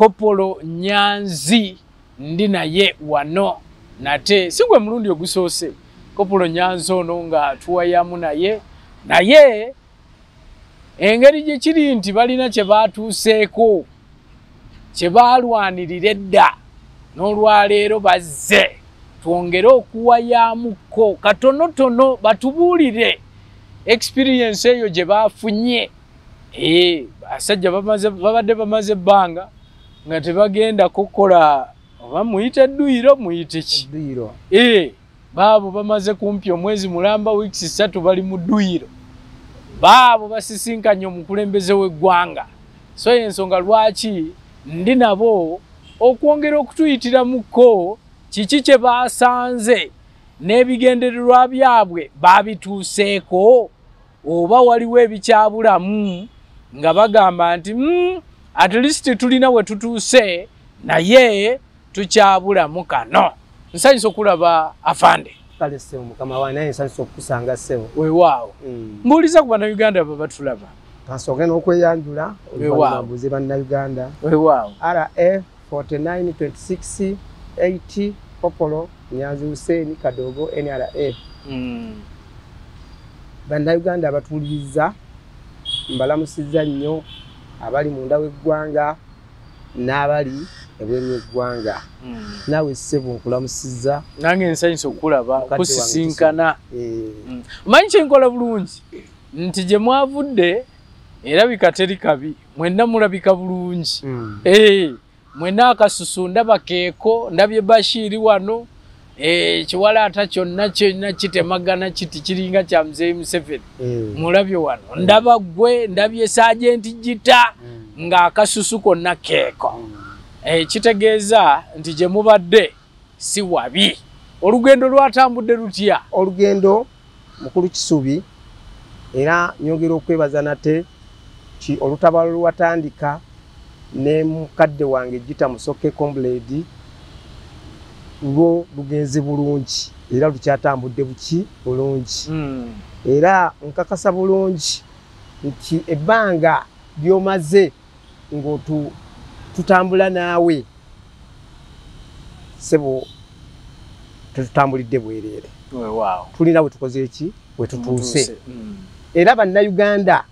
Kopolo Nyanzi ndi naye wano nate si gwe mulundi ogusoose Kopolo Nyanzi ono nga tuwayamu naye naye engeri gye kiri nti balina kye baatuuseeko kye baalwanirira edda n'olwaleero bazze twongere okuwayamukko katonotono batubuulire experience eyo gye baafunye. Abasajja babadde bamaze ebbanga nga tebagenda kukola oba muyite dduyiro muyite ki dduyiro. Baabo bamaze kumpi omwezi mulamba weeks 3 bali mu dduyiro, baabo basisinkanye omukulembeze w'eggwanga. So ensonga lwaki ndi nabo okwongera okutuyitiramuko kiki kye basanze n'ebigendererwa byabwe babituuseeko oba waliwo ebikyabulamu nga bagamba nti at least tulina we tutuuse naye tukyabulamu kano. Nsanyusa okulaba afande. Kale ssebo mukama wange, naye nsanyusa okukusanga ssebo. Weewaawo. Mbuuliza ku Bannayuganda baba batulaba. Kansooke n'okweyanjula oluvannyuma mbuuze Bannayuganda. Weewaawo. RA 49 26 80 Kopolo Nyanzi Hussein Kadogo NRA. Bannayuganda abatuuliriza mbalamusizza nnyo abali munda w'eggwanga n'abali ebweru w'eggwanga. Naawe ssebo nkulamusizza. Nange nsanyusa okulaba kusisinkana. Omanyi kyenkola bulungi nti gye mwavudde erabika teri kabi, mwenna mulabika bulungi. Mwenna akasusu ndaba keeko, ndabye Bashiri wano, kiwalaata kyonna kyonna kitemagana kiti kiringa kya Mzee Museveni. Mulabye wano, ndaba ggwe, ndabye Sergeant Gita ng'akasusu konna keeko. Kitegeeza nti gye mubadde si wabi. Olugendo lwatambudde lutya? Olugendo mukulu Kisubi, era nyongera okwebaza nate ki olutabaalo lwatandika ne mukadde wange Gita Musoke Comrade lwo lugenze bulungi era lukyatambudde buki bulungi. Era nkakasa bulungi nti ebbanga ly'omaze ng'otutambula naawe ssebo tetutambulidde bwereere. Tulina we tukoze eki we tutuuse. Era Bannayuganda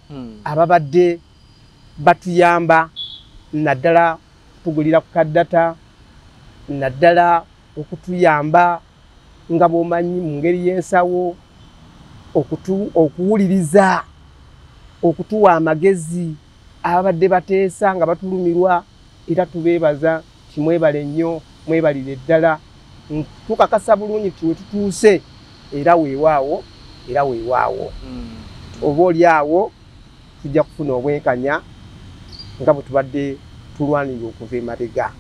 ababadde batuyamba naddala tugulira ku kaddata, naddala okutuyamba nga bw'omanyi mu ngeri y'ensawo, okuwuliriza, okutuwa amagezi, ababadde bateesa nga batulumirwa, era tubeebaza nti mwebale nnyo, mwebalire ddala. Tukakasa bulungi nti we tutuuse era weewaawo, era weewaawo. Oba oli awo tujja kufuna obwenkanya nga bwe tubadde tulwanirira okuva emabega.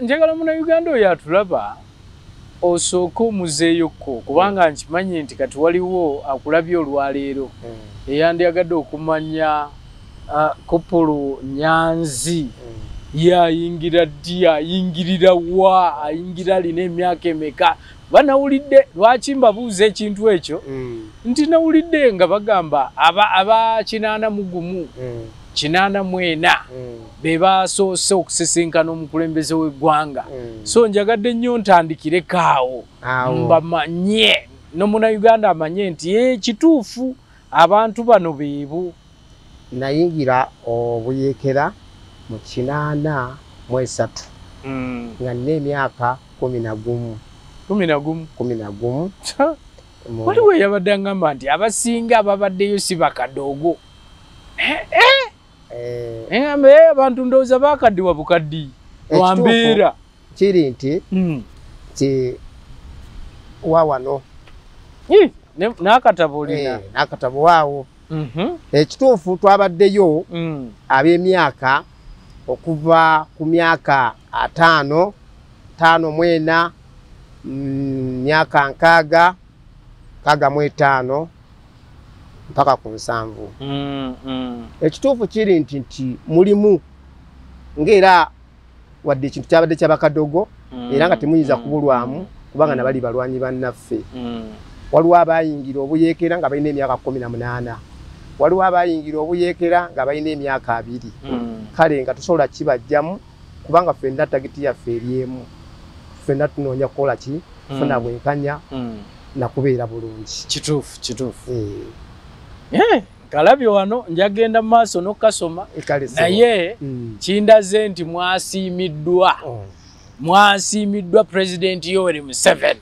Njagala Munnayuganda oyo atulaba osooke omuzeeyokko, kubanga nkimanyi nti kati waliwo akulabye olwaleero eyandyagadde okumanya Kopolo Nyanzi yayingira ddi, ayingirira wa, ayingira alina emyaka emeka. Banawulidde lwaki mbabuuza ekintu ekyo nti nawulidde nga bagamba aba 81 84 be basoose okusisinkana omukulembeze w'eggwanga. So njagadde nnyo ntandikireko awo mbamanye n'Omunnayuganda amanye nti kituufu abantu bano beebo. Nayingira obuyeekera mu 83 nga nina emyaka 11. 11. 11. Waliwo eyabadde angamba nti abasinga ababaddeyo si bakadoogo. Abantu ndowooza bakaddiwa bukaddi lwa mbeera. Kiri nti wa wano n'akatabo olina n'akatabo waawo. Ekituufu twabaddeyo ab'emyaka okuva ku myaka 5, 54, myaka 6, 65 mpaka ku 7. Ekituufu kiri nti mulimu ng'era wadde ekintu kyabadde kyabakadogo era nga temuyinza kubulwamu kubanga nabali balwanyi bannaffe. Waliwo abayingira obuyeekera nga balina emyaka 18. Waliwo abayingira obuyeekera nga balina emyaka 2. Kale nga tusobola kibajjamu kubanga ffenna tagiti yaffe eri emu. Ffenna tunoonya kukola ki? Kufuna bwenkanya na kubeera bulungi. Kituufu, kituufu. Kalabye wano njagenda mu maaso n'okasoma, naye kindaze nti mwasiimiddwa. Mwasiimiddwa Pulezidenti Yoweri Museveni.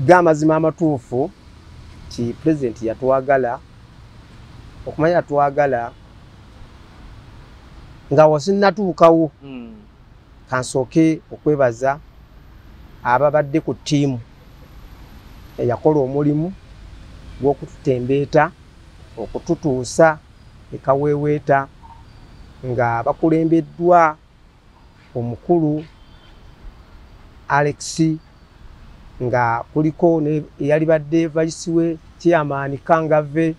G'amazima amatuufu ti Pulezidenti yatwagala, okumanya yatwagala nga wasinnatuukawo. Kansooke okwebaza ababadde ku ttiimu eyakola omulimu gw'okututembeeta okututuusa ekaweeweeta nga bakulembeddwa omukulu Alex, nga kuliko eyalibadde vice we chairman Kangave,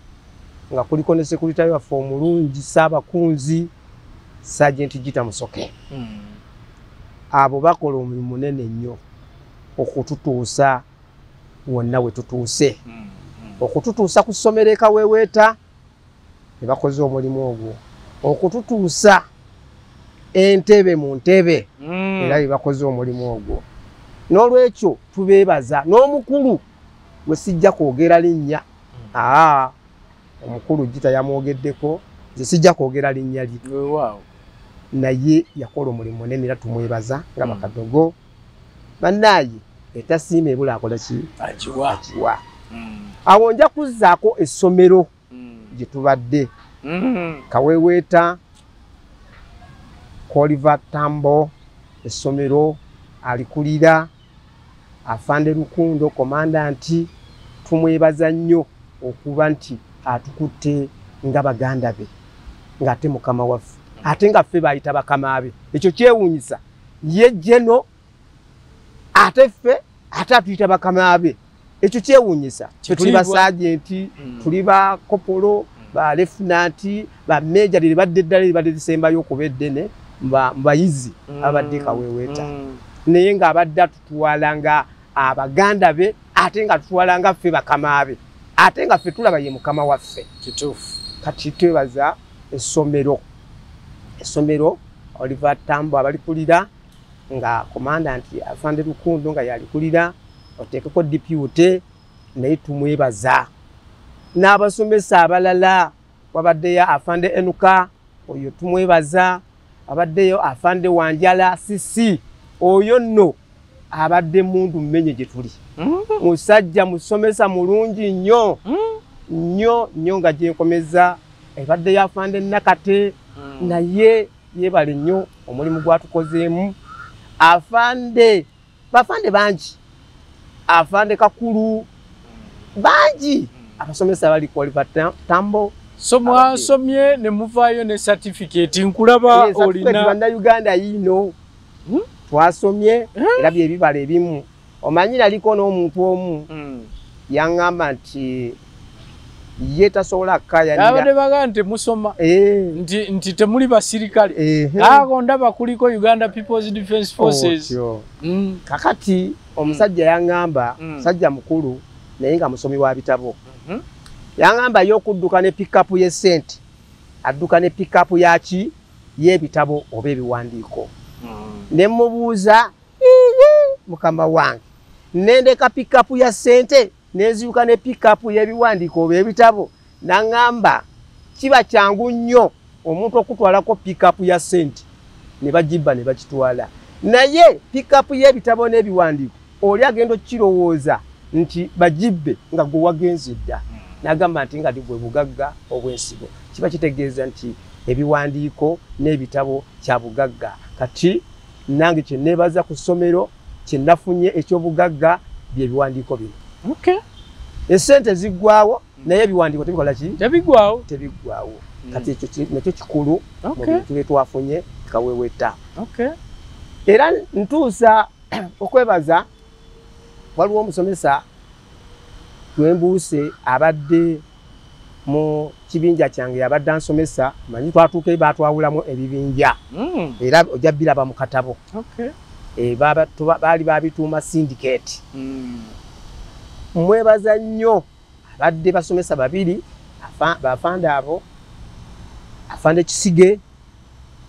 nga kuliko ne secretary waffe omulungi Ssaabakunzi Sergeant Gita Musoke. Abo bakola omulimu munene nnyo okututuusa wonna we tutuuse. Okututuusa ku ssomero e Kaweeweeta ne bakoze omulimu ogwo, okututuusa entebe mu ntebe era be bakoze omulimu ogwo. N'olwekyo tubeebaza n'omukulu we sijja kwogera linnya. Omukulu Gita yamwogeddeko, nze sijja kwogera linnya lye. Naye yakola omulimu munene era tumwebaza nga bakadogo. Bannaaye etasiima ebula akola ki? Agiwa. Awo nja kuzzaako essomero gye tubadde. Kaweeweeta Oliver Tambo essomero alikulira Afande Lukundo komandanti, tumwebaza nnyo okuba nti atukutte nga baganda be, ng'ate mukama waffe, ate nga ffe bayita bakama be. Ekyo kyewuunyisa, ye jeno ate ffe ate atuyita bakama be. Ekyo kyewuunyisa. Tuli basaajenti, tuli ba kopolo, ba lefunanti, ba meja, liribadde ddala liribadde lisembayo okuba eddene mu bayizi abadde Kaweeweeta. Naye ng'abadde atutwala nga abaganda be, ate nga tutwala nga ffe bakama be, ate nga ffe tulaba ye mukama waffe. Kituufu. Kati twebaza essomero. Essomero Oliver Tambo abalikulira nga komandanti Afande Lukundo nga yalikulira, oteekeko deputy, naye tumwebaza. N'abasomesa abalala wabaddeyo Afande Enuka, oyo tumwebaza. Abaddeyo Afande Wanjala Sisi, oyo nno abadde mundu mmenye gye tuli. Musajja musomesa mulungi nnyo nnyo nnyo nga gyenkomeza. Ebaddeyo Afande Nakate, naye yeebale nnyo omulimu gwatukozeemu. Afande bafande bangi, Afande Kakulu bangi, abasomesa bali ku Oliver Tambo. So mwasomye ne muvaayo ne certificate, nkulaba olina Bannayuganda yiino twasomye era bye bibala ebimu. Omanyi naliko n'omuntu omu yaŋŋamba nti ye tasobola kukaayanira. Abadde bagamba nti musoma nti temuli basirikale. Ago ndaba kuliko Uganda People's Defence Forces. Kakati omusajja yaŋŋamba, musajja mukulu naye nga musomi wa bitabo. Yaŋŋamba ye okudduka ne pickup y'essente, adduka ne pickup yaki y'ebitabo oba ebiwandiiko. Ne mubuuza, mukama wange, nendeka pickup ya ssente neziruka ne pickup y'ebiwandiiko oba ebitabo? Naŋŋamba kiba kyangu nnyo omuntu okutwalako pickup ya ssente ne bagibba ne bakitwala, naye pickup y'ebitabo n'ebiwandiiko oli agenda okukirowooza nti bagibbe nga gwe wagenze dda. N'agamba nti nga gwe bugagga obw'ensigo. Kiba kitegeeza nti ebiwandiiko n'ebitabo kya bugagga. Kati nange kye neebaza ku ssomero kye nafunye eky'obugagga bye biwandiiko bino. Essente ziggwawo naye ebiwandiiko tebikola ki? Tebiggwawo. Tebiggwawo. Kati ekyo nakyo kikulu mu bintu bye twafunye Kaweeweeta. Era ntuusa okwebaza, waliwo omusomesa Twembuuse abadde mu kibinja kyange, abadde ansomesa. Manyi twatuuka baatwawulamu ebibinja era ojja biraba mu katabo. Baali babituuma syndicate. Mwebaza nnyo abadde basomesa babiri Bafande abo, afande Kisige,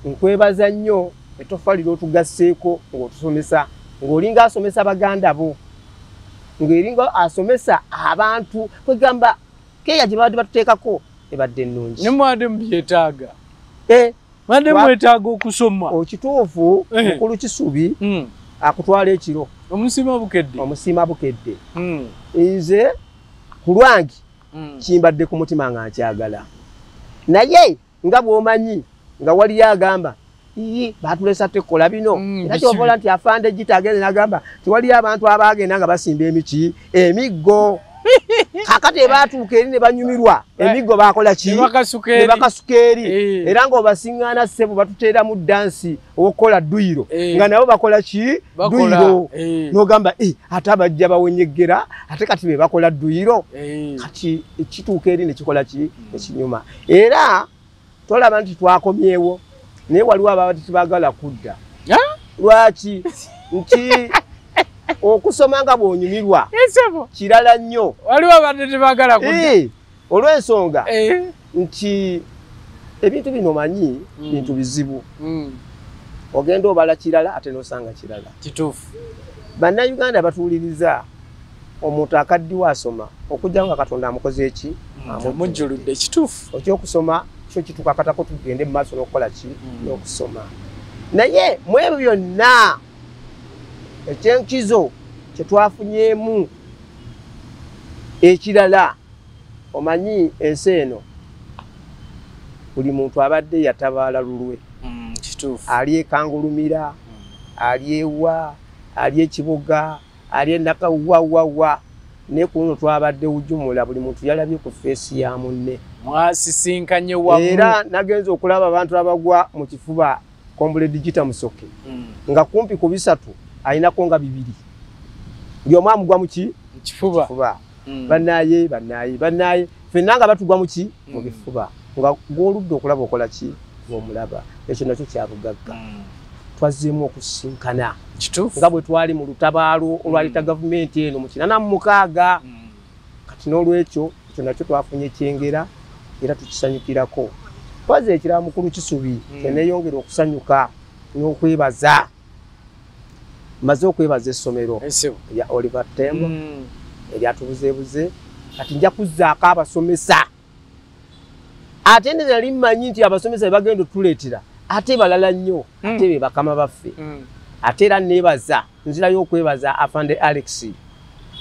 nkwebaza nnyo ettoffaali ly'otugasseeko ng'otusomesa, ng'olinga asomesa baganda bo, ng'eringa asomesa abantu, kwegamba keya gye babadde batuteekako ebadde ennungi. Ne mwabadde mubyetaaga. Mwabadde mwetaaga okusoma. Ekituufu mukulu Kisubi akutwala ekiro. Omusiima Bukedde. Omusiima Bukedde. Nze ku lwange kimbadde ku mutima nga nkyagala. Naye nga bw'omanyi nga waliyo agamba iyi batulesa tekola bino. Era kyobola nti afande Gita agenda n'agamba nti waliyo abantu abaagenda nga basimba emiki emiggo. Kakati baatuuka eri ne banyumirwa emiggo baakola ki? Ne bakasuka eri. Era ng'obasiŋŋaana ssebo batuteeramu ddansi ow'okukola dduyiro nga nabo bakola ki? Dduyiro. N'ogamba ate abajja bawenyeggera ate kati be bakola dduyiro. Kati kituuka eri ne kikola ki? Ne kinyuma. Era tolaba nti twakomyewo naye waliwo ababa tebaagala kudda. Lwaki? Nti okusoma nga bw'onyumirwa kirala nnyo. Waliwo abadde tebaagala kudda. Olw'ensonga nti ebintu bino omanyi bintu bizibu. Ogenda obala kirala ate n'osanga kirala. Kituufu. Bannayuganda batuwuliriza omuntu akaddiwa asoma okujja nga Katonda amukoze eki? Amujjuludde. Kituufu. Ekyokusoma kyo kitukakatako tugende mu maaso n'okukola ki? N'okusoma. Naye mu ebyo byonna ekyenkizo kye twafunyeemu ekirala, omanyi ensi eno buli muntu abadde yatabaala lulwe. Kituufu. Ali ekangulumira, ali ewa, ali ekibuga, ali enakawawawa, naye ku luno twabadde ujumula buli muntu yalabye ku feesi ya munne. Mwasisinkanye wamu. Era nagenze okulaba abantu abagwa mu kifuba Comrade Gita Musoke nga kumpi ku 3 alinako nga 2. Buli omu amugwa mu ki? Kifuba. Bannaye bannaye bannaye ffenna nga batugwa mu ki? Mu bifuba. Nga gw'oludde okulaba okola ki? Ng'omulaba. Ekyo nakyo kya bugagga. Twazzeemu okusisinkana. Kituufu. Nga bwe twali mu lutabaalo olwaleeta gavumenti eno mu 86. Kati n'olwekyo ekyo nakyo twafunye kyengera era tukisanyukirako. Twaze ekirala mukulu Kisubi kyeneeyongera okusanyuka n'okwebaza. Maze okwebaza essomero ya Oliver Tambo eryatubuzeebuze, kati nja kuzzaako abasomesa. Ate nze nali mmanyi nti abasomesa be bagenda otuleetera ate balala nnyo, ate be bakama baffe. Ate era neebaza, nzirayo okwebaza Afande Alex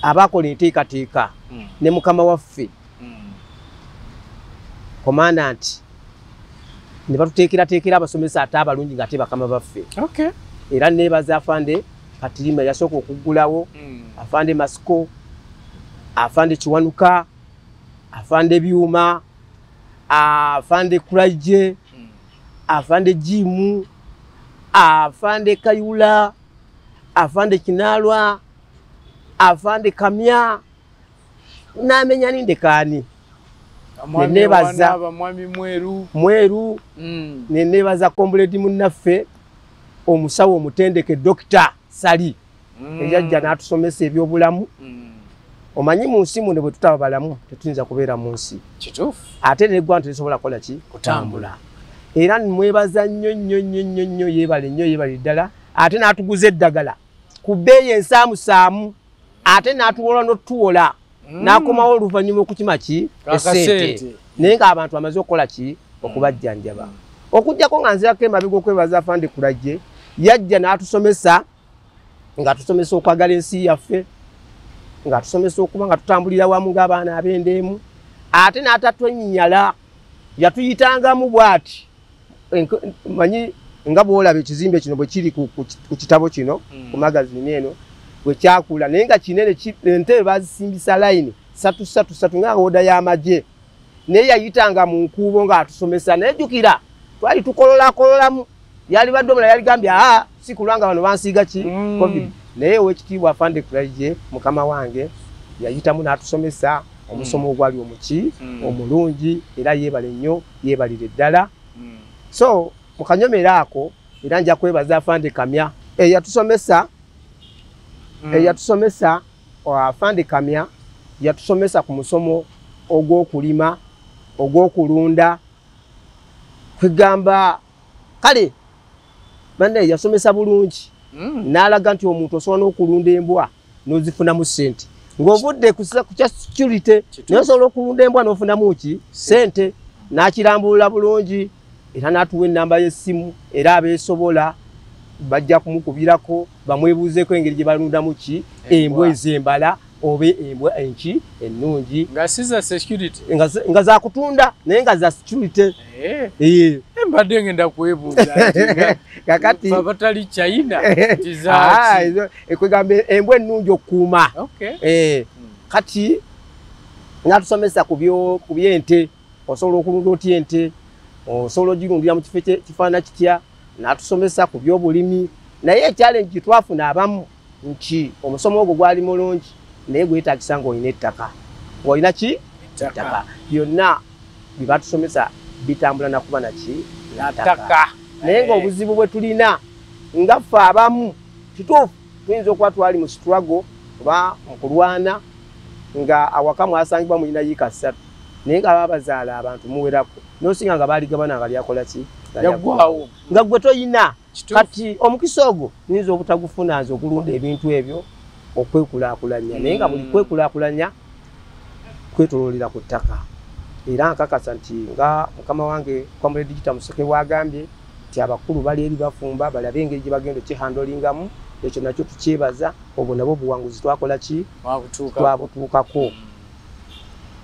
abakola enteekateeka ne mukama waffe Commandant ne batuteekerateekera abasomesa ate abalungi nga ate bakama baffe. Era neebaza Afande Katirima yasooka okuggulawo, Afande Masiko, Afande Kiwanuka, Afande Byuma, Afande Kulaije, Afande Jimu, Afande Kayula, Afande Kinalwa, Afande Kamya, n'amenya nindekaani. Nenebaza Mweru, nenebaza Comrade munnaffe omusawo omutendeke Dr. Sali eyajja n'atusomesa ebyobulamu. Omanyi mu nsi muno bwe tutaba balamu tetuyinza kubeera mu nsi. Kituufu. Ate n'eggwanga terisobola kukola ki? Kutambula. Era mwebaza nnyo nnyo nnyo nnyo nnyo, yeebale nnyo yeebale ddala. Ate n'atuguza eddagala ku bbeeyi ensaamusaamu, ate n'atuwola n'otuwola n'akomawo oluvannyuma okukima ki? Essente. Naye ng'abantu amaze okukola ki? Okubajjanjaba. Okuggyako nga nzirako emabega okwebaza Afande Kulajje, yajja n'atusomesa, ng'atusomesa okwagala ensi yaffe, ng'atusomesa okuba nga tutambulira wamu ng'abaana ab'endeemu, ate n'atatwenyinyala, yatuyitangamu bw'ati. Manyi nga bw'olaba ekizimbe kino bwe kiri ku kitabo kino, ku magazini eno, bwe kyakula, naye nga kinene, entebe baazisimbisa layini 3 3 3 nga oda y'amagye. Naye yayitanga mu nkuubo ng'atusomesa, naye jjukira twali tukolola-kololamu, yali badde omulala yaligambye aa si kulwanga bano bansiiga ki COVID. Naye owekitiibwa Afande Kulaije mukama wange yayitamu n'atusomesa omusomo ogwali omuki omulungi, era yeebale nnyo yeebalire ddala. So mu kanyomero ako era nja kwebaza Afande Kamya eyatusomesa, eyatusomesa Afande Kamya yatusomesa ku musomo ogw'okulima ogw'okulunda. Kwegamba kale banne yasomesa bulungi n'alaga nti omuntu osobola n'okulunda embwa n'ozifunamu ssente ng'ovudde ku kya security, naye osobola okulunda embwa n'ofunamu ki ssente. N'akirambulula bulungi era n'atuwa ennamba y'essimu, era abeesobola bajja kumukubirako bamwebuuzeeko engeri gye balundamu ki embwa ez'embala oba embwa enki ennungi, nga si za security, nga za kutunda naye nga za security. Mbadde ngenda kwebuuza kakati batali China tizaaki ekwegamba embwa ennungi okukuuma. Kati n'atusomesa ku by'ente, osobola okulunda otya ente, osobola ogirundira mu kifo kifaanana kitya. N'atusomesa ku by'obulimi, naye challenge gye twafuna abamu nti omusomo ogwo gwali mulungi naye gwetaagisa ng'olina ettaka, ng'olina ki ettaka. Byonna bye batusomesa bitambula na kuba naki ttaka. Naye ng'obuzibu bwe tulina nga ffe abamu kituufu tuyinza okuba twali mu struggle oba mu kulwana nga awaka mwasangibwa mulina yiika 3, naye nga babazaala abantu muwerako n'osinga nga baaligabana nga lyakola ki yaggwawo nga gwe toyina. Kati omukisa ogwo nyinza obutagufuna nze okulunda ebintu ebyo okwekulaakulanya, naye nga buli kwekulaakulanya kwetoloolera ku ttaka. Era nkakasa nti nga mukama wange Comrade Gita Museke bw'agambye nti abakulu bali eri bafumba balabe engeri gye bagenda okihandolingamu, ekyo nakyo tukyebaza. Obwo nabwo obuwanguzi twakola ki twabutuukako.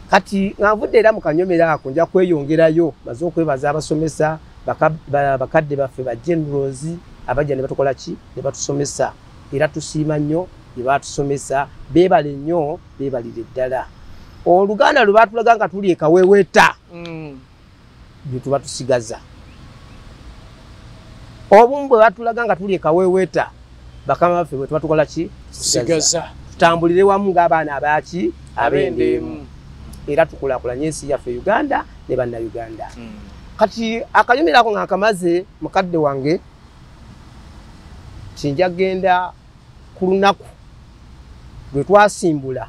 Kati nga nvudde era mu kanyomero ako nja kweyongerayo, maze okwebaza abasomesa bakadde baffe ba generals abajja ne batukola ki ne batusomesa, era tusiima nnyo bye batusomesa, beebale nnyo, beebalire ddala. Oluganda lwe baatulaga nga tuli e Kaweweeta bye tuba tusigaza, obumu bwe baatulaga nga tuli e Kaweweeta bakama baffe bwe tuba tukola ki tusigaza, tutambulire wamu ng'abaana abaaki ab'endeemu, era tukulaakulanye ensi yaffe Uganda ne bannayuganda. Kati akanyomero ako nga nkamaze mukadde wange nti nja genda ku lunaku lwe twasimbula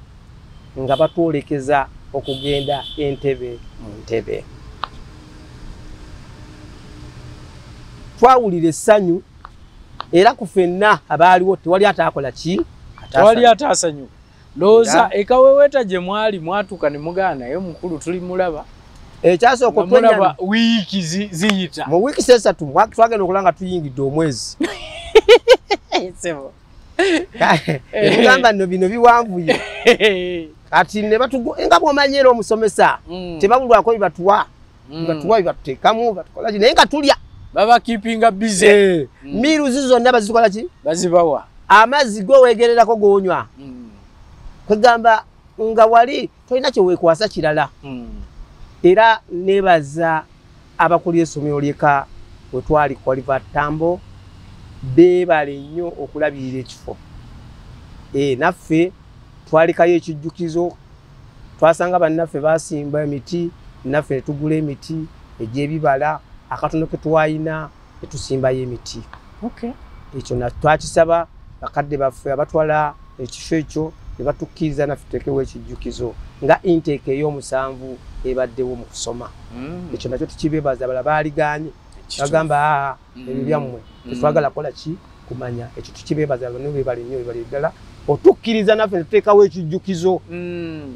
nga batwolekeza okugenda Entebbe mu ntebe. Twawulira essanyu era ku ffenna abaaliwo tewali ataakola ki, tewali ataasanyuka. Ndowooza e Kaweweeta gye mwali mwatuuka ne mugaana naye mukulu tuli mulaba ekyasooka otwenya wiiki ziyita mu wiiki 3 twagenda okulaba nga tuyingidde omwezi. Ekugamba nno bino biwanvuye. Kati ne nga bw'omanyi era omusomesa tebabulwako bibatuwa bibatuteekamu batukola ki, naye nga tulya baba keepinga busy. Miruzi zonna bazikola ki bazibawa, amazzi go weegererako g'onywa. Kwegamba nga wali tolina kye weekwasa kirala. Era nebaza abakulira essomero ly'eka we twali ku Oliver Tambo, beebale nnyo okulabirira ekifo. Naffe twalekayo ekijjukizo, twasanga bannaffe basimba emiti, naffe ne tugula emiti egy'ebibala, akatono ke twalina ne tusimbayo emiti. Ekyo twakisaba bakadde baffe abatwala ekifo ekyo ne batukkiriza naffe tuteekewo ekijjukizo nga intake ey'omusanvu ebaddewo mu kusoma. Ekyo nakyo tukibeebaza, abalala baaligaanye bagamba ebyo byammwe tetwagala kukola ki kumanya. Ekyo tukibeebaza, bano beebale nnyo, beebale ddala otukkiriza naffe ne tuteekawo ekijjukizo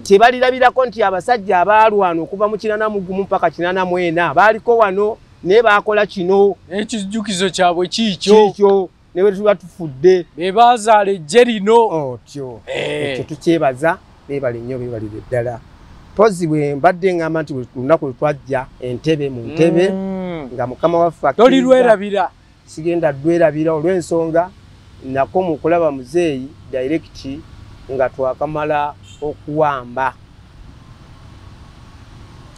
kyebalirabirako nti abasajja abaalwana okuva mu 81 mpaka 84 baaliko wano naye baakola kino, ekijjukizo kyabwe kiikyo ne bwe tuba tufudde be baazaala ejje lino otyo. Ekyo tukyebaza, beebale nnyo, beebalire ddala. Mpozi bwe mbadde ngamba nti lunaku lwe twajja Entebbe mu ntebe nga mukama waffe tolirwerabira, sigenda dwerabira olw'ensonga nakoma okulaba muzeeyi direct nga twakamala okuwamba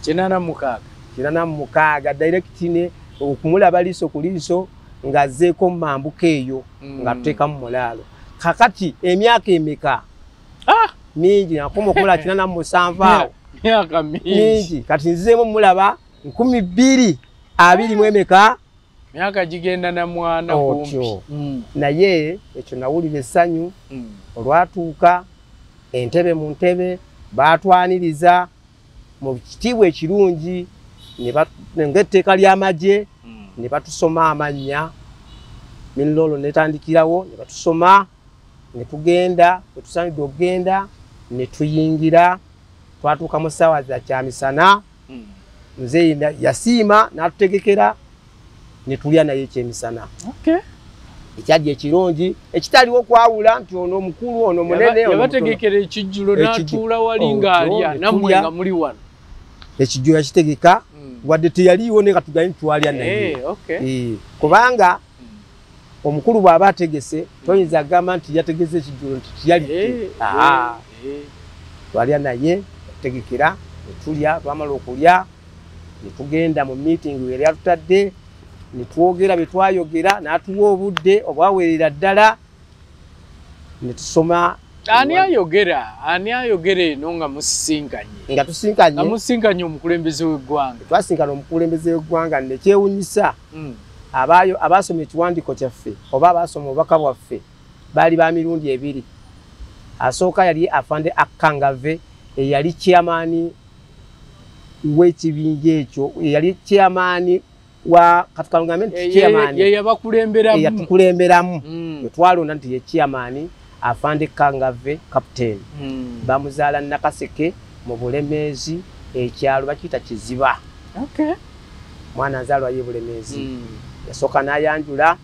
86 86 direct ne okumulaba liiso ku liiso ng'azzeeko mambuka eyo nga tuteekamu mulaalo. Kakati emyaka emeka mingi, nakoma okumulaba 87 awo myaka mingi. Kati nzizeemu mulaba 2020 emeka, myaka gigenda na mwana kumpi. Naye ekyo nawulira essanyu olwatuuka Entebbe mu ntebe baatwaniriza mu kitiibwa ekirungi ng'etteeka ly'amagye ne batusoma amannya minlolo netandikirawo ne batusoma ne tugenda bwe tusaanidde okugenda ne tuyingira. Twatuuka mu ssaawa za kyamisana, muzeeyi yasiima n'atutegekera ne tulya naye ekyemisana. Ekyajja ekirungi ekitaliwo okwawula nti ono omukulu ono munene. Yabategekera ekijjulo n'atuula wali ng'alya nammwe nga muli wano. Ekijjulo yakitegeka wadde teyaliiwo naye katugaye twalya naye. Kubanga omukulu bw'aba ategese toyinza kugamba nti yategese ekijjulo nti tiyalidde. Twalya naye yategekera ne tulya. Twamala okulya ne tugenda mu meeting we yali atutadde ne twogera bye twayogera n'atuwa obudde obwawerera ddala ne tusoma. Ani ayogera? Ani ayogera eno nga musisinkanye? Nga tusinkanye. Nga musinkanye omukulembeze w'eggwanga. Twasinkana omukulembeze w'eggwanga ne kyewuunyisa. Abaasoma ekiwandiiko kyaffe oba abaasoma obubaka bwaffe baali ba mirundi ebiri. Asooka yali Afande Akangave eyali chairman w'ekibinja ekyo, eyali chairman wa katukalugambe nti chairman yabakulemberamu. Twalonda nti ye chairman Afande Kangave captain. Bamuzaala Nakaseke mu Bulemeezi, ekyalo bakiyita Kiziba. Mwana nzaalwa ye Bulemeezi. Yasooka n'ayanjula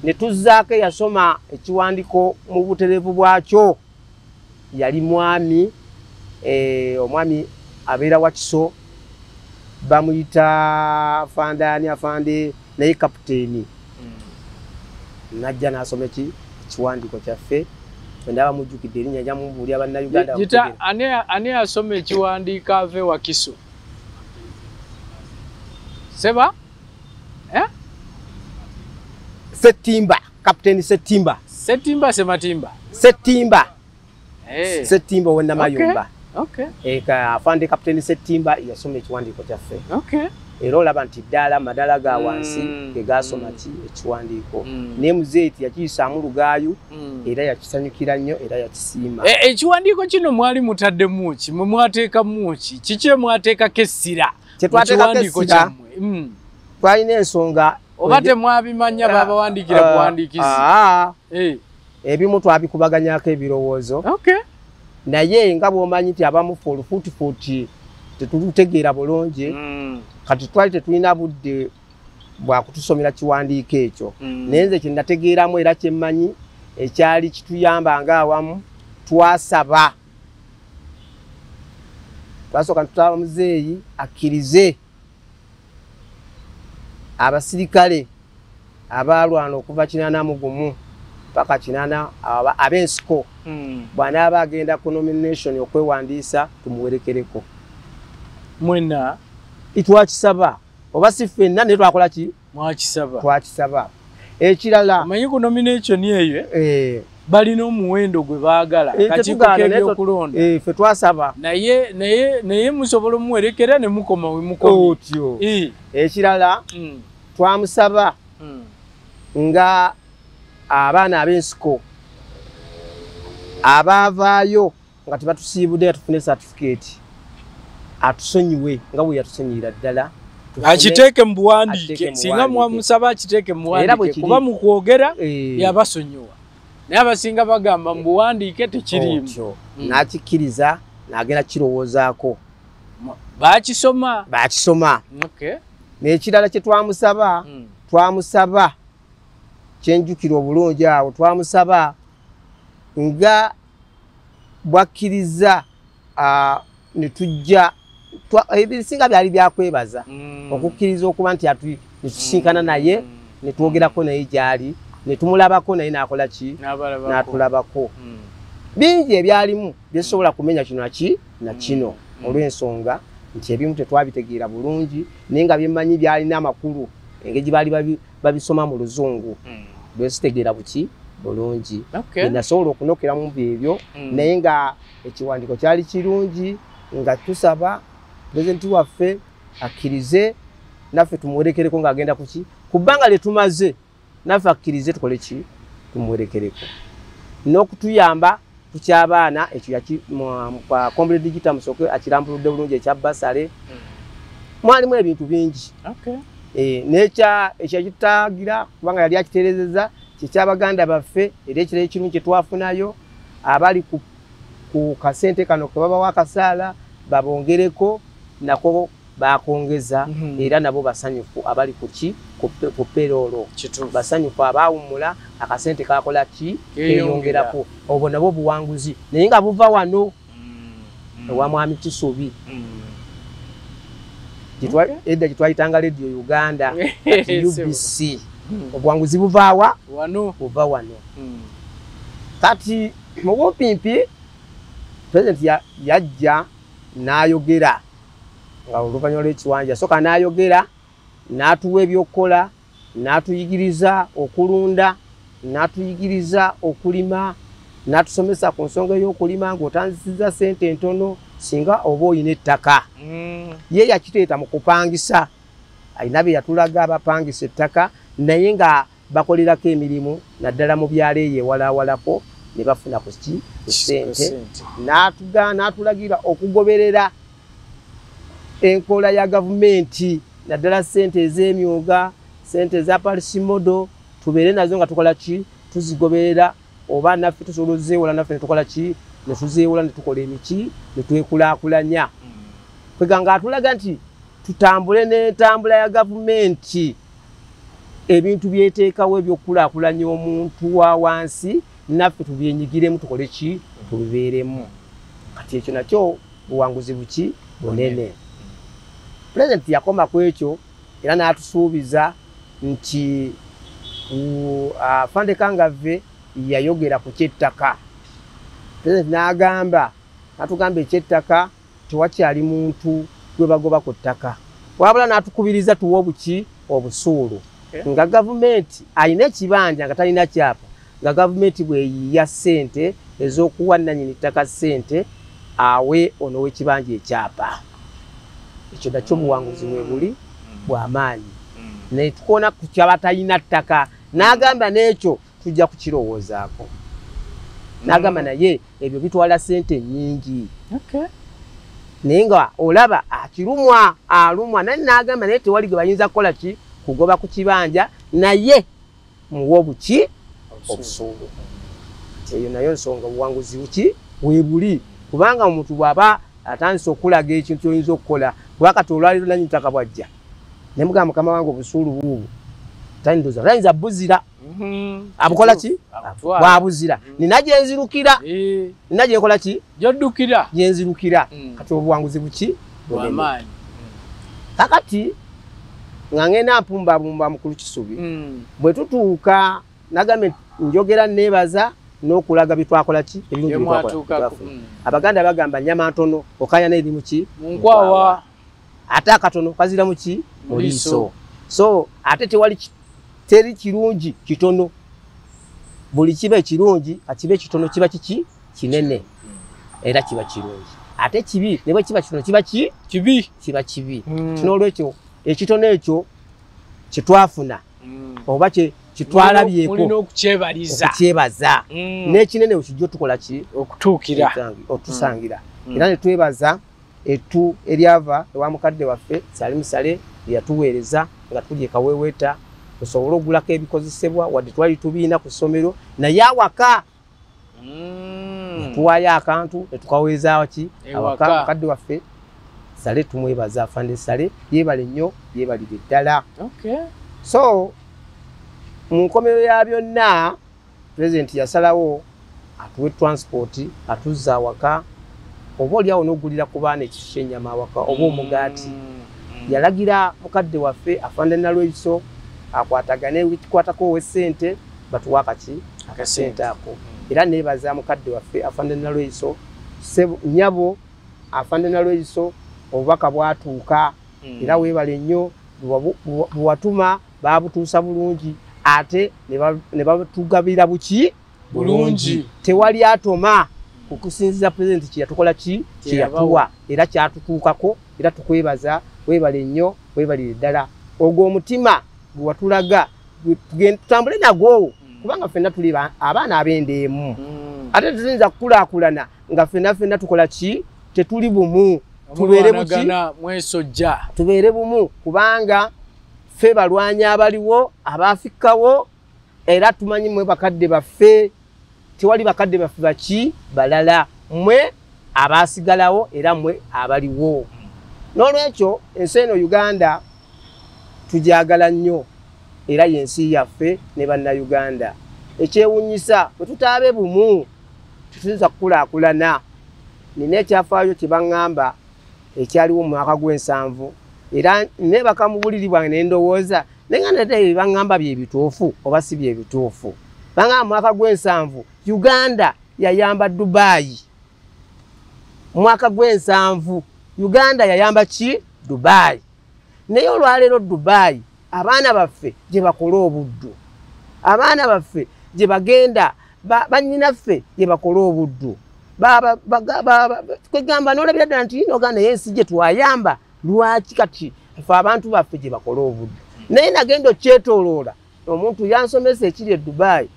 ne tuzzaako eyasoma ekiwandiiko mu butereevu bwakyo. Yali mwami omwami abeera Wakiso, bamuyita Afande ani Afande naye kapiteeni. Najja n'asoma ekiwandiiko kyaffe. Ndaba mujjukidde erinnya lya mubuulira Bannayuganda. Gita ani asoma ekiwandiiko ave Wakiso? Seba? Settimba, Kapiteeni Settimba. Settimba Sematimba. Settimba. Settimba ow'e Namayumba. Afande Kapiteeni Settimba yasoma ekiwandiiko kyaffe. Era olaba nti ddala amadaala ga wansi ge gaasoma ki ekiwandiiko. Naye muzeeyi teyakiyisaamu lugaayu era yakisanyukira nnyo era yakisiima. Ekiwandiiko kino mwali mutaddemu ki? Mwe mwateekamu ki? Kiki mwateekako essira? Kye twateekako essira twalina ensonga. Oba temwabimanya babawandiikira buwandiikizi? Ebimu twabikubaganyaako ebirowoozo. Naye nga bw'omanyi nti abamu ffe olufuutifuuti tetulutegeera bulungi, kati twali tetulina budde bwa kutusomera kiwandiiko ekyo. Naye nze kye nategeeramu era kye mmanyi ekyali kituyamba ng'awamu, twasaba. Twasooka ne tusaba muzeeyi akkirize abasirikale abaalwana okuva 81 paka 80 ab'ensiko bw'anaaba agenda ku nomination okwewandiisa tumuwerekereko. Mwenna twakisaba oba si ffenna naye twakola ki? Mwakisaba. Twakisaba. Ekirala omanyi ku nomination eyo balina omuwendo gwe baagala kakiiko k'ebyokulonda. Ffe twasaba naye musobola omuwerekera ne mukoma we mukomye. Otyo. Ekirala twamusaba nga abaana ab'ensiko abaavaayo nga tebatusiibudde nga tufune certificate atusonyiwe nga bwe yatusonyiyira ddala. Akiteeke mu buwandiike. Singa mwamusaba akiteeke mu buwandiike kuba mu kwogera yabasonyiwa. Naye abasinga bagamba mu buwandiike tekiriimu. N'akikkiriza n'agenda kirowoozaako. Baakisoma. Baakisoma. N'ekirala kye twamusaba, twamusaba kyenjukira obulungi awo, twamusaba nga bwakkiriza ne tujja ebisinga byali byakwebaza okukkiriza okuba nti netusinkana naye ne twogerako naye gyali ne tumulabako naye n'akola ki? N'atulabako. Bingi ebyalimu byesobola kumenya kino naki na kino olw'ensonga nti ebimu tetwabitegeera bulungi naye nga byemmanyi byalina amakulu engeri baali babisoma mu luzungu bwesitegeera buki bulungi. Nasobola okunokeramu byebyo naye nga ekiwandiiko kyali kirungi nga tusaba pulezidenti waffe akkirize naffe tumuwerekereko ng'agenda kuki kubanga lye tumaze naffe akkirize tukole ki tumuwerekereko n'okutuyamba Tukyabaana ekyo kwa Comrade Digital Musoke akirambuludde bulungi ekya basale. Mwalimu ebintu bingi. Nekya ekyakitagira kubanga yali akitereezezza kyekyabaganda baffe era ekiro ekirungi kye twafunayo abali ku kasente kano ke babawa akasaala babongereko nako bakongeza era nabo basanyufu abali kuki ku payroll basanyufu abaawummula akasente kakola ki keeyongerako obwo nabwo buwanguzi naye nga buva wano ewa Mwami Kisubi. Edda gyetwayitanga Radio Uganda UBC. Obuwanguzi buvaawa wano, buva wano. Kati mu bumpimpi President yajja n'ayogera nga oluvannyuma lw'ekiwanja soka n'ayogera n'atuwa ebyokukola n'atuyigiriza okulunda n'atuyigiriza okulima n'atusomesa ku nsonga ey'okulima ng'otandisiza ssente entono singa oba oyina ettaka. Ye yakiteeta mu kupangisa, alina bye yatulaga abapangisa ettaka naye nga bakolerako emirimu naddala mu byalo eyo ewalawalako ne bafuna ku ki ssente. N'atulagira okugoberera enkola ya gavumenti naddala ssente ez'emyooga, ssente eza palisimodo tubeere nazo nga tukola ki tuzigoberera oba naffe tusobola ozeewola naffe ne tukola ki ne tuzeewola ne tukola emiki ne twekulaakulanya. Kweganga atulaga nti tutambule n'entambula ya gavumenti ebintu byeteekawo ebyokukulaakulanya omuntu wa wansi naffe tubyenyigiremu tukole ki tubibeeremu. Kati ekyo nakyo buwanguzi buki bunene. Pulezidenti yakoma ku ekyo era n'atusuubiza nti Afande Kangave yayogera ku kyettaka. Pulezidenti n'agamba n'atugamba ekyettaka tewakyali muntu gwe bagoba ku ttaka, wabula n'atukubiriza tuwe obuki obusuulu nga gavumenti alina ekibanja nga talina kyapa nga gavumenti bweyiiya ssente ez'okuwa nannyini ttaka ssente awe ono w'ekibanja ekyapa. Ekyo nakyo buwanguzi bwe buli bw'amaanyi. Naye tukoona ku kyabatalina ttaka n'agamba n'ekyo tujja kukirowoozaako. N'agamba naye ebyo bitwala ssente nnyingi. Naye nga olaba akirumwa alumwa naye n'agamba naye tewali gwe bayinza kukola ki kugoba ku kibanja naye muwe obuki obusuulu. Eyo nayo nsonga buwanguzi buki weebuli kubanga omuntu bw'aba atandise okulaga ekintu ky'oyinza okukola kuba kati olwaliro nannyini ttaka bw'ajja ne mugamba mukama wange obusuulu buubwo tayinza buzira abukola ki bwabuzira nina gye nzirukira nina gye nkola ki gy'oddukira gye nzirukira. Kati obuwanguzi buki bw'amaanyi. Kakati nga ngenda mpumbabumba mukulu Kisubi bwe tutuuka nagambye njogera neebaza n'okulaga bye twakola ki ebirungi bye twakola. Abaganda bagamba nnyama ntono okanya n'eri mu ki mu nkwawa ate akatono kazira mu ki mu liiso. So ate tewali teri kirungi kitono, buli kiba ekirungi akiba ekitono kiba kiki kinene era kiba kirungi, ate kibi ne bwe kiba kitono kiba ki kibi kiba kibi. N'olwekyo ekitono ekyo kye twafuna oba kye twalabyeko mulina okukyebaliza okukyebaza n'ekinene ekijja tukola ki okutuukira otusangira. Era ne twebaza ettu eryava ewa mukadde waffe Salim Saleh yatuweereza nga tuli e Kaweweeta tusobole okugulako ebikozesebwa wadde twali tubiina ku ssomero naye awaka tuwaayo akantu ne tukaweezaawo ki awaka. Mukadde waffe Saleh tumwebaza, Afande Saleh yeebale nnyo yeebalire ddala. So mu nkomerero ya byonna Pulezidenti yasalawo atuwe transport atuzza awaka oba oliawo n'ogulira ku baana ekisu ky'ennyama awaka oba omugaati. Yalagira mukadde waffe Afande Nalweyiso akwatagane ekikwatako ow'essente batuwe akaki akasente ako. Era neebaza mukadde waffe Afande Nalweyiso nnyabo Afande Nalweyiso obubaka bwatuuka era weebale nnyo bwewatuma baabutuusa bulungi ate ne batugabira buki bulungi. Tewali atoma okusinziza Pulezidenti kye yatukola ki kye yatuwa era kyatutuukako era tukwebaza weebale nnyo weebalire ddala. Ogwo omutima gwe watulaga tutambule nagwo kubanga ffenna tuli abaana ab'enda emu. Ate tetuyinza kukulaakulana nga ffenna ffenna tukola ki? Tetuli bumu. Tubeere buki? Mwesojja. Tubeere bumu kubanga ffe balwanyi abaliwo abaafikkawo, era tumanyi mmwe bakadde baffe, tewali bakadde baffe baki balala, mmwe abaasigalawo era mmwe abaliwo. N'olwekyo ensi eno Uganda tugyagala nnyo, era y'ensi yaffe ne bannayuganda. Ekyewuunyisa bwe tutaabe bumu tetuyinza kukulaakulana. Nina ekyafaayo kye baŋŋamba ekyaliwo mu mwaka gw'ensanvu, era neebaka mu buliri bwange ne ndowooza naye nga nate bye baŋŋamba bye bituufu oba si bye bituufu. Baŋŋamba mu mwaka gw'ensanvu Uganda yayamba Dubai. Mu mwaka gw'ensanvu Uganda yayamba ki? Dubai. Naye olwaleero Dubai abaana baffe gye bakola obuddu, abaana baffe gye bagenda, bannyinaffe gye bakola obuddu. Kwegamba n'olabira ddala nti ino naye ensi gye twayamba lwaki kati ffe abantu baffe gye bakola obuddu. Naye nagenda okyetooloola, omuntu yansomesa ekiri e Dubai,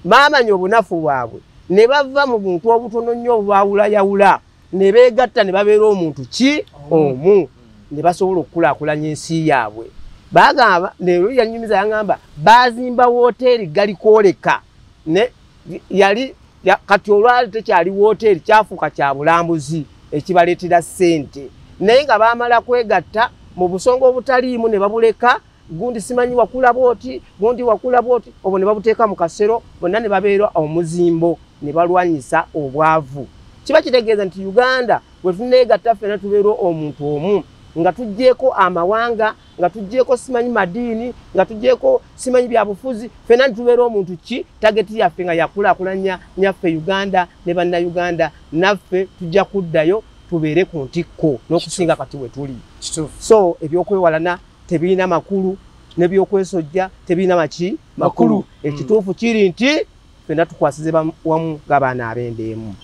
baamanya obunafu bwabwe ne bava mu buntu obutono nnyo obubaawulayawula ne beegatta ne babeera omuntu ki omu, ne basobola okukulaakulanya ensi yaabwe. Bagamba leero yanyumiza yangamba baazimba wooteeri galikwoleka ne yali kati olwali tekyali wooteeri, kyafuuka kya bulambuzi ekibaleetera ssente. Naye nga baamala kwegatta mu busonga obutaliimu ne babuleka, gundi simanyi wakula bw'oti, gundi wakula bw'oti, obwo ne babuteeka mu kasero, bonna ne babeera omuzimbo ne balwanyisa obwavu. Kiba kitegeeza nti Uganda bwe tuneegatta ffenna tubeera omuntu omu, nga tuggyeeko amawanga, nga tuggyeeko simanyi madiini, nga tuggyeeko simanyi byabufuzi, ffenna ne tubeera omuntu ki? Tageti yaffe nga yakulaakulanya nyaffe Uganda ne bannayuganda, naffe tujja kuddayo tubeere ku ntikko n'okusinga kati we tuli. So ebyokwewalana tebirina makulu, n'ebyokwesojja tebirina maki makulu. Ekituufu kiri nti ffenna tukwasize wamu ng'abaana ab'enda emu.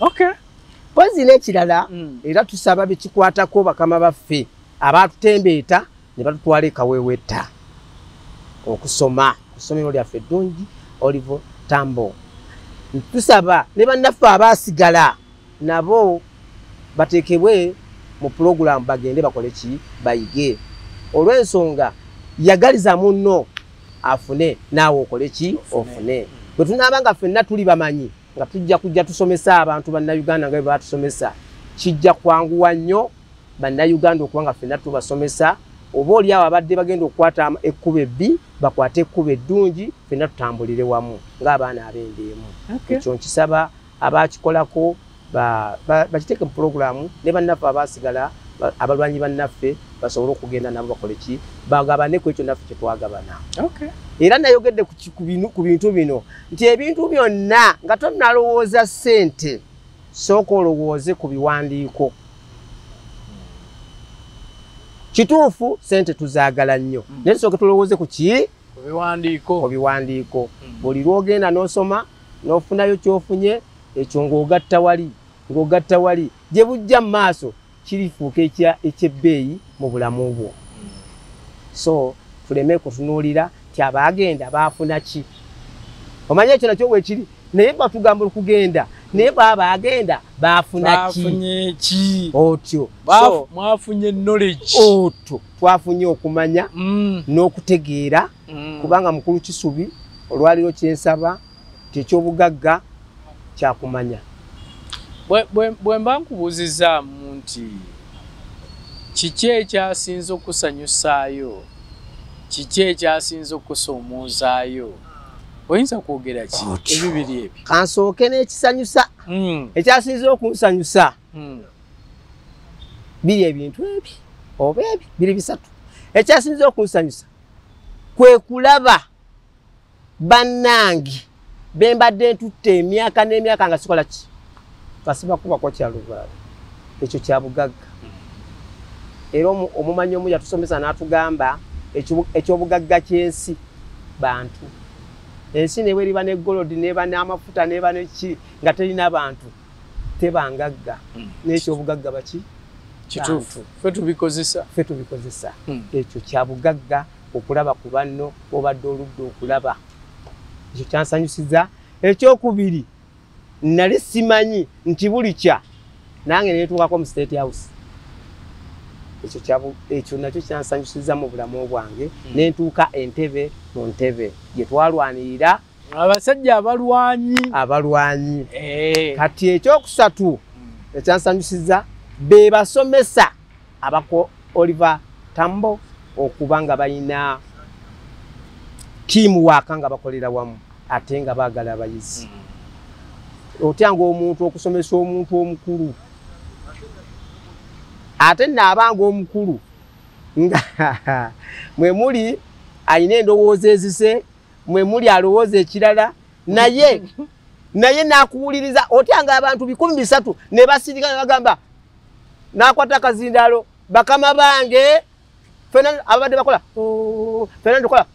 Pozi n'ekirala era tusaba bekikwatako bakama baffe abaatutembeeta ne batutwala e Kaweeweta okusoma ku ssomero lyaffe eddungi Oliver Tambo. Tusaba ne bannaffe abaasigala nabo bateekebwe mu pulogulaamu bagende bakole ki? Bayige. Olw'ensonga yagaliza munno afune naawe okole ki? Ofune. Bwe tunaaba nga ffenna tuli bamanyi nga tujja kujja tusomesa abantu bannayuganda nga bwe batusomesa, kijja kwanguwa nnyo bannayuganda okuba nga ffenna tubasomesa, oba oli awo abadde bagenda okukwata ekkubo ebbi bakwate ekkubo eddungi, ffenna tutambulire wamu ng'abaana ab'enda emu. Ekyo nkisaba abakikolako bakiteeke mu pulogulaamu ne bannaffe abaasigala abalwanyi bannaffe basobole okugenda nabo bakole ki? Bagabane ku ekyo naffe kye twagabana. Era nayogedde ku bintu bino nti ebintu byonna nga tonnalowooza ssente, sooka olowooze ku biwandiiko. Kituufu ssente tuzaagala nnyo, naye tusooke tulowooze ku ki? Ku biwandiiko. Buli lw'ogenda n'osoma n'ofunayo ky'ofunye, ekyo ng'ogatta wali, ng'ogatta wali, gye bujja mu maaso kirifuuka eky'ebbeeyi mu bulamu bwo. So tuleme kutunuulira nti abaagenda baafuna ki. Omanyi ekyo nakyo weekiri, naye batugamba okugenda, naye baagenda baafuna ki? Otyo. Mwafunye knowledge. Otyo. Twafunye okumanya n'okutegeera, kubanga mukulu Kisubi olwaliro kyensaba eky'obugagga kyakumanya. Bwe mba nkubuuzizaamu nti kiki ekyasinze okusanyusaayo, kiki ekyasinze okusoomoozaayo, oyinza kwogera ki ebibiri ebyo? Kansooke n'ekisanyusa. Ekyasinze okunsanyusa biri ebintu ebi oba ebi biri bisatu. Ekyasinze okunsanyusa kwe kulaba bannange be mbadde ntutte emyaka n'emyaka nga sikola ki? Kasibakubako kya lubaale. Ekyo kya bugagga. Era omumanyi omu yatusomesa n'atugamba eky'obugagga ky'ensi bantu. Ensi ne bw'eriba ne golodi n'eba n'amafuta n'eba ne ki nga terina bantu teba ngagga. N'eky'obugagga baki? Kituufu. Ffe tubikozesa. Ffe tubikozesa. Ekyo kya bugagga okulaba ku banno obadde oludde okulaba. Ekyo kyansanyusiza. Ekyokubiri Nali simanyi nti bulikya nange netuukako mu State House. Ekyo nakyo kyansanyusiza mu bulamu bwange. Nentuuka Entebbe, mu ntebe gye twalwanirira abasajja abalwanyi. Kati ekyokusatu ekyansanyusiza be basomesa abako Oliver Tambo okuba nga balina teamwork nga bakolera wamu ate nga baagala abayizi. Otyanga omuntu okusomesa omuntu omukulu, ate naabanga omukulu nga mwe muli alina endowooza ezise, mwe muli alowooza ekirala, naye nakuwuliriza. Otyanga abantu 300 ne basirika ne bagamba, nakwata akazindaalo, bakama bange fena abadde bakola fena tukola,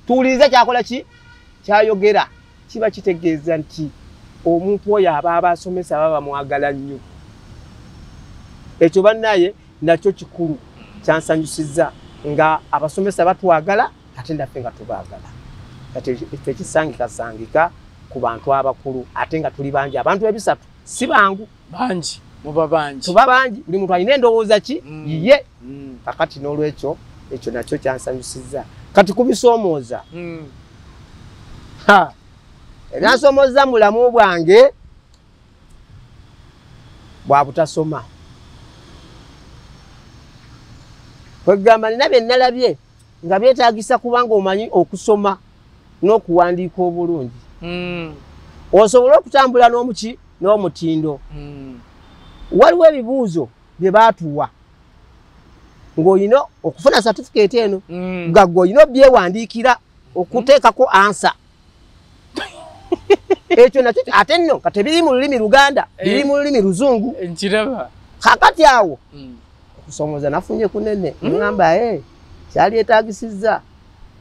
tuwulirize kyakola ki kyayogera. Kiba kitegeeza nti omuntu oyo aba abasomesa baba bamwagala nnyo. Ekyo bannaye nakyo kikulu, kyansanyusiza nga abasomesa batwagala ate naffe nga tubaagala. Kati tekisangikasangika ku bantu abakulu ate nga tuli bangi. Abantu 300 si bangu, bangi, muba bangi, tuba bangi, buli muntu alina endowooza ki yiye. Kakati n'olwekyo ekyo nakyo kyansanyusiza. Kati kubisoomooza, ebyansomooza mu bulamu bwange bwa butasoma. Kwegamba nina bye nalabye nga byetaagisa kubanga omanyi okusoma n'okuwandiika obulungi, osobole okutambula n'omuki n'omutindo. Waliwo ebibuuzo bye baatuwa ng'olina okufuna certificate eno, nga ggwe olina obyewandiikira okuteekako ansa. Ekyo nakyo ate nno nga tebiri mu lulimi Luganda, biri mu lulimi Luzungu. Nkiraba. Kakati awo okusomooza nafunye kunene. Ŋŋamba kyali etaagisizza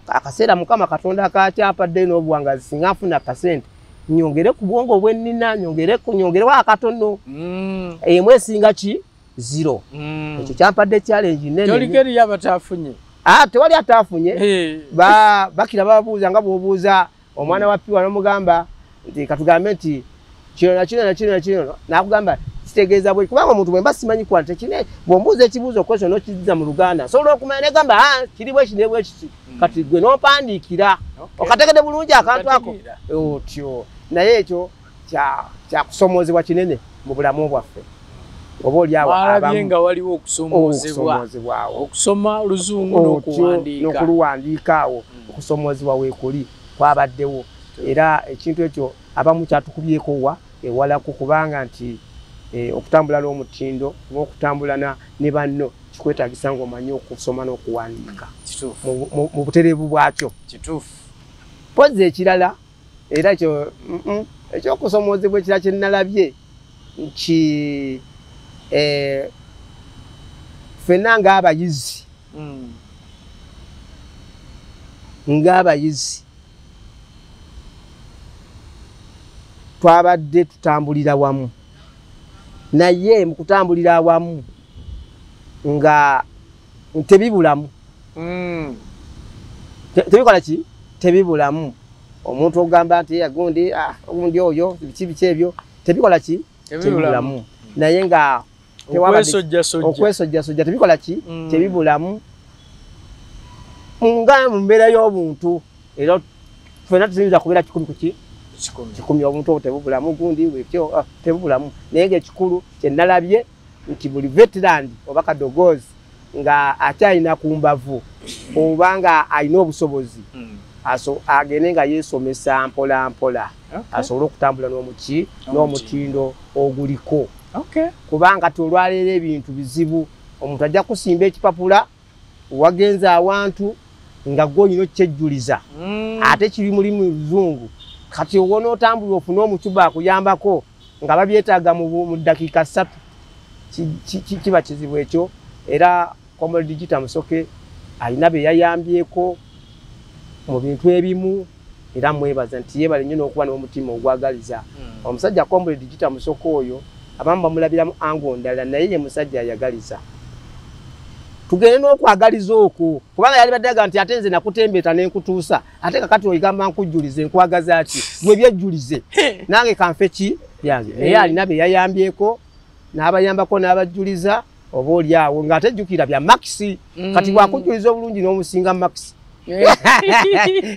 akaseera Mukama Katonda akakyampadde n'obuwangazi, singa nfuna akasente nyongere ku bwongo bwe nnina, nyongerewo akatono, emu esinga ki 0. Ekyo kyampadde challenge nnene. Toliko eriyo abataafunye? Tewali ataafunye. Bakira bababuuza nga bw'obuuza omwana wa piwa n'omugamba nti katugambe nti kino na kino na kino na kino, n'akugamba kitegeeza bwe, kubanga omuntu bwe mba simanyi kwata tekine, bw'ombuuza ekibuuzo question n'okizza mu Luganda nsobola okumanya negamba kiri bwe kino bwe kiti, kati gwe n'ompandiikira okategedde bulungi akantu ako otyo. Naye ekyo kyakusomoozebwa kinene mu bulamu bwaffe. Oba oli awo alabye nga waliwo okusomoozebwa, okusoma Oluzungu n'okuluwandiika, awo okusomoozebwa weekuli kwabaddewo. Era ekintu ekyo abamu kyatukubyeko wa ewalako, kubanga nti okutambula n'omutindo oba okutambula ne banno kikwetaagisa ng'omanyi okusoma n'okuwandiika mu butereevu bwakyo. Kituufu. Mpozzi ekirala era ekyo ekyokusomoozebwa ekirala kye nnalabye nti ffenna ng'abayizi twabadde tutambulira wamu, naye mu kutambulira awamu nga tebibulamu. Tebikola ki? Tebibulamu. Omuntu ogamba nti gundi ogundi oyo biki biki ebyo tebikola ki? Tebibulamu. Naye nga okwesojjasojja tebikola ki? Tebibulamu. Nga mu mbeera y'obuntu era ffenna tuyinza kubeera 100 ku ki? 100. Obuntu obwo tebubulamu, gundi bwekyo tebubulamu. Naye ng'ekikulu kye nalabye nti buli veteran oba kadogozi nga akyalina ku mbavu oba nga alina obusobozi agende nga yeesomesa mpola mpola asobole okutambula n'omuki n'omutindo oguliko. Kubanga ti olwaleero ebintu bizibu, omuntu ajja kusimba ekipapula wagenze awantu nga gwe olina okyejjuliza ate kiri mulimu Luzungu. Kati onootambula ofune omucuba akuyambako nga babyetaaga mu ddakiika 3, kiba kizibu ekyo. Era Comrade Gita Musoke alina be yayambyeko mu bintu ebimu, era mwebaza nti yeebale nnyo n'okuba n'omutima ogwagaliza. Omusajja Comrade Gita Musoke oyo abamu bamulabiramu ango ndala, naye ye musajja ayagaliza. Tugende n'okwagaliza okwo, kubanga yali baddaga nti ate nze nakutembeeta ne nkutuusa, ate kakati oyigamba nkujjulize, nkwagaza ki? Gwe byejjulize, nange kanfe ki? Byange naye alina bye yayambyeko n'abayambako n'abajjuliza oba oli awo ng'atejjukira bya Max. Kati bwakujjuliza obulungi n'omusinga Max.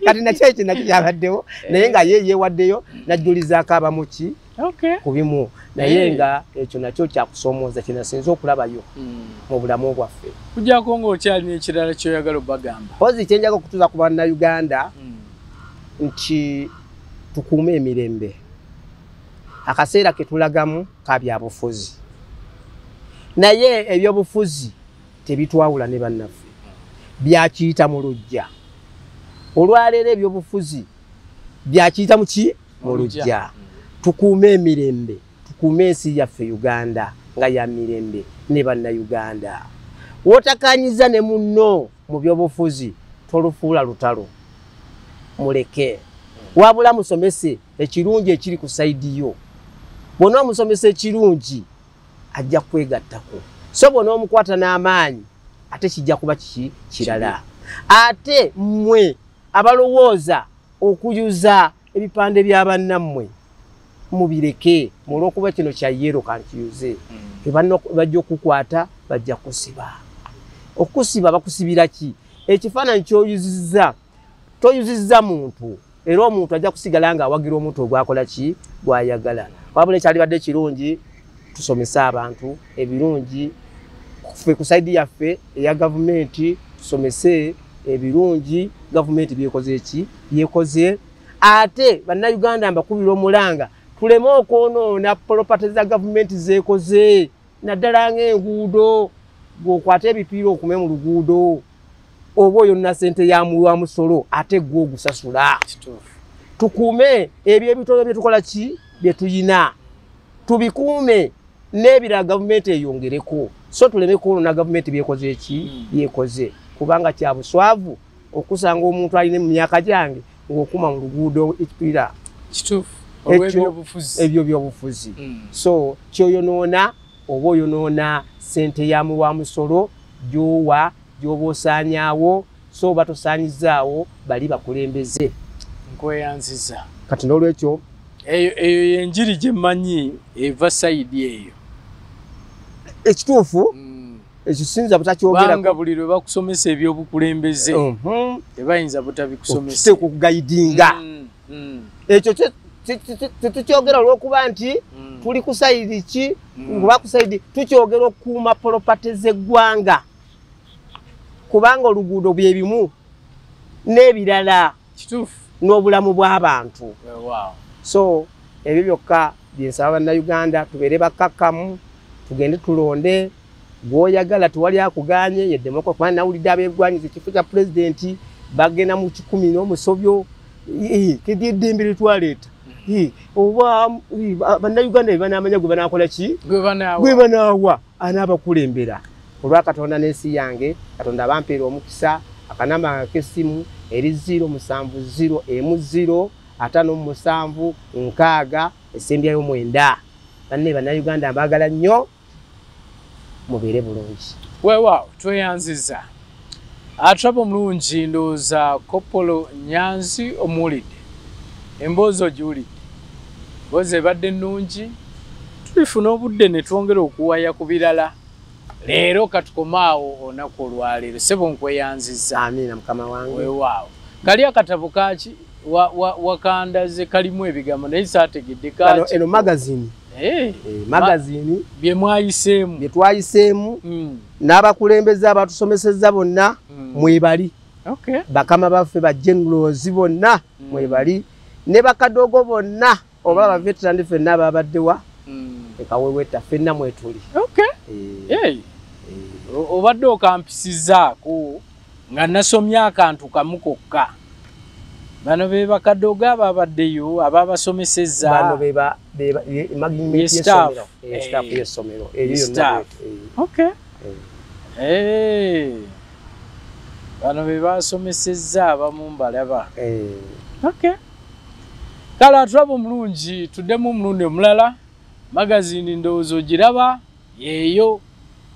Kati nakyo ekyo nakyo kyabaddewo naye nga ye yeewaddeyo n'ajjulizaako abamuki ku bimu naye nga ekyo nakyo kyakusoomooza kye nasinze okulabayo mu bulamu bwaffe. Kujjako ng'okyalina ekirala ky'oyagala obbagamba. Mpozi kye njagala okutuusa ku Bannayuganda nti tukuume emirembe. Akaseera ke tulagamu ka byabufuzi naye ebyobufuzi tebitwawula ne bannaffe, byakiyita mu luggya. Olwaleero ebyobufuzi byakiyita mu ki? Mu luggya. Tukuume emirembe, tukuume ensi yaffe Uganda nga ya mirembe ne Bannayuganda. W'otakanyiza ne munno mu byobufuzi tolufuula lutalo, muleke. Wabula musomese ekirungi ekiri ku sayidi yo. Bw'onomusomesa ekirungi ajja kwegattako, so bw'onoomukwata n'amaanyi ate kijja kuba kiki kirala. Ate mmwe abalowooza okuyuza ebipande bya bannammwe mubireke, olw'okuba kino kya yero kankiyuze. Bajja okukwata, bajja kusiba. Okusiba bakusibira ki? Ekifaananyi ky'oyuzizza toyuzizza muntu, era omuntu ajja kusigala ng'awagira omuntu ogwakola ki gw'ayagala. Wabula ekyalibadde kirungi tusomese abantu ebirungi, ffe ku sayidi yaffe eya gavumenti tusomese ebirungi gavumenti byekoze ki byekoze. Ate Bannayuganda mbakubira omulanga tuleme okwonoona property za gavumenti zeekoze, naddala ng'enguudo. Gw'okwata ebipiira okume mu luguudo oba oyonna ssente ya muwa musolo ate gwe ogusasula. Tukuume ebyo ebitono bye tukola ki bye tuyina, tubikuume n'ebirala gavumenti eyongereko, so tuleme kwonoona gavumenti byekoze ki byekoze, kubanga kya buswavu okusanga omuntu alina mu myaka gyange ng'okuma mu luguudo ekipiira. Ebyo byobufuzi. So kyoyonoona oba oyonoona ssente ya muwa musolo gy'owa gy'oba osaanyaawo, so oba tosaanyizaawo bali bakulembeze. Nkweyanziza. Kati n'olwekyo eyo y'enjiri gye mmanyi eva sayidi eyo. Ekituufu ekyo siyinza butakyogera kubanga buli lwe bakusomesa ebyobukulembeze tebayinza butabikusomesa. Kiteekwa okugayidinga. Ekyo tetukyogera olw'okuba nti tuli ku sayidi ki oba ku sayidi, tukyogera okukuuma property z'eggwanga kubanga oluguudo bye bimu n'ebirala n'obulamu bw'abantu. So ebyo byokka bye nsaba Bannayuganda, tubeere bakkakkamu, tugende tulonde gw'oyagala, tewali akuganye. Ye democracy, kubanga nawulidde abeegwanyiza ekifo kya pulezidenti bagenda mu 10 n'omusobyo eddembe lye twaleeta. Oba Bannayuganda be banaamanya gwe banaakola ki gwe banaawa anaabakulembera. Olwa Katonda n'ensi yange, Katonda abampeera omukisa. Akanamba k'essimu eri 0 7 0 0 5 7 6 esembyayo 9. Banne Bannayuganda mbaagala nnyo, mubeere bulungi. Weewaawo tweyanziza. Atulaba omulungi, ndowooza Kopolo Nyanzi omuwulidde, emboozi ogiwulidde, emboozi ebadde nnungi. Tulifuna obudde ne twongera okuwaya ku birala. Leero katukomaawo olunaku olwaleero. Ssebo nkweyanziza. Amiina mukama wange. Weewaawo. Kali akatabo kaki wakandaze kalimu ebigambo naye saategedde kaki. Eno magazine. Magazine bye mwayiseemu. Bye twayiseemu n'abakulembeze abatusomesezza bonna mwebali. Bakama baffe ba generals bonna mwebali ne bakadogo bonna oba ba veteran ffenna ababaddewa ekaweweta ffenna mwetuli. Obadde okampisizaako nga nasomye akantu kamu kokka. Bano be bakadogo ababaddeyo ababasomesezza. Bano be ba staff y'essomero. Bano be basomesezza abamu mbalaba. Kale atulaba omulungi, tuddemu omulundi omulala. Magazini ndowooza ogiraba yeeyo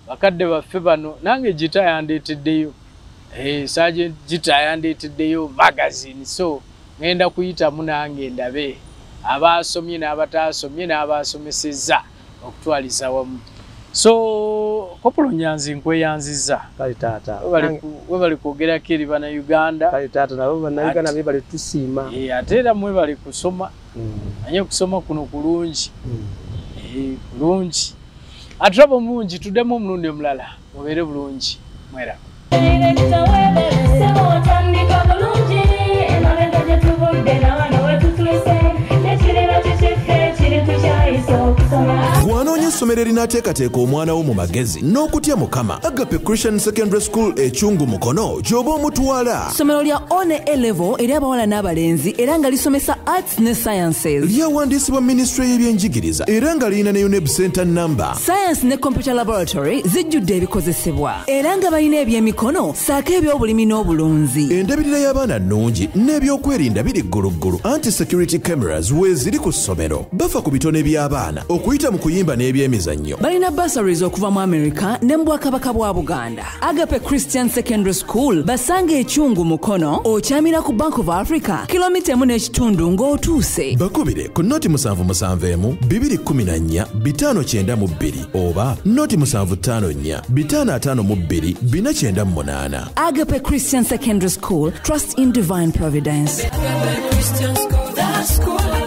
bakadde baffe bano. Nange Gita yandeeteddeyo, Sergeant Gita yandeeteddeyo magazini, so ngenda kuyitamu nange ndabe. Abasomye n'abataasomye n'abasomesezza okutwaliza wamu. So Kopulo Nyanzi nkweyanzizza. Kale taata. Webale kwogerako eri Bannayuganda. Kale taata, nabo Bannayuganda bebale tusiima. Ate era mwebale kusoma. Manye okusoma kuno kulungi. Kulungi. Atulaba omulungi, tuddemu omulundi omulala. Mubeere bulungi. Mwera. Bw'anoonya essomero erinaateekateeka omwana wo mu magezi n'okutya Mukama, Agape Christian Secondary School Ekyungu Mukono gy'oba omutwala. Ssomero lya One A Level eri abawala n'abalenzi era nga lisomesa arts ne sciences. Lyawandiisibwa minisitule y'ebyenjigiriza era nga lirina ne UNEB Center number. Science ne computer laboratory zijjudde ebikozesebwa era nga balina ebyemikono ssaako ebyobulimi n'obulunzi. Endabirira y'abaana nnungi n'ebyokwerinda biri gguluggulu, anti security cameras weeziri ku ssomero. Bafa ku bitone by'abaana okuyita mu kuyimba n'ebyemizannyo. Balina bursaries okuva mu America ne mu Bwakabaka bwa Buganda. Agape Christian Secondary School basanga Ekyungu Mukono, okyamira ku Bank of Africa kilomita 1.5 ng'otuuse. Bakubire ku 077 214 592 oba 0754 552 498. Agape Christian Secondary School, trust in divine providence. Agape Christian School, the school.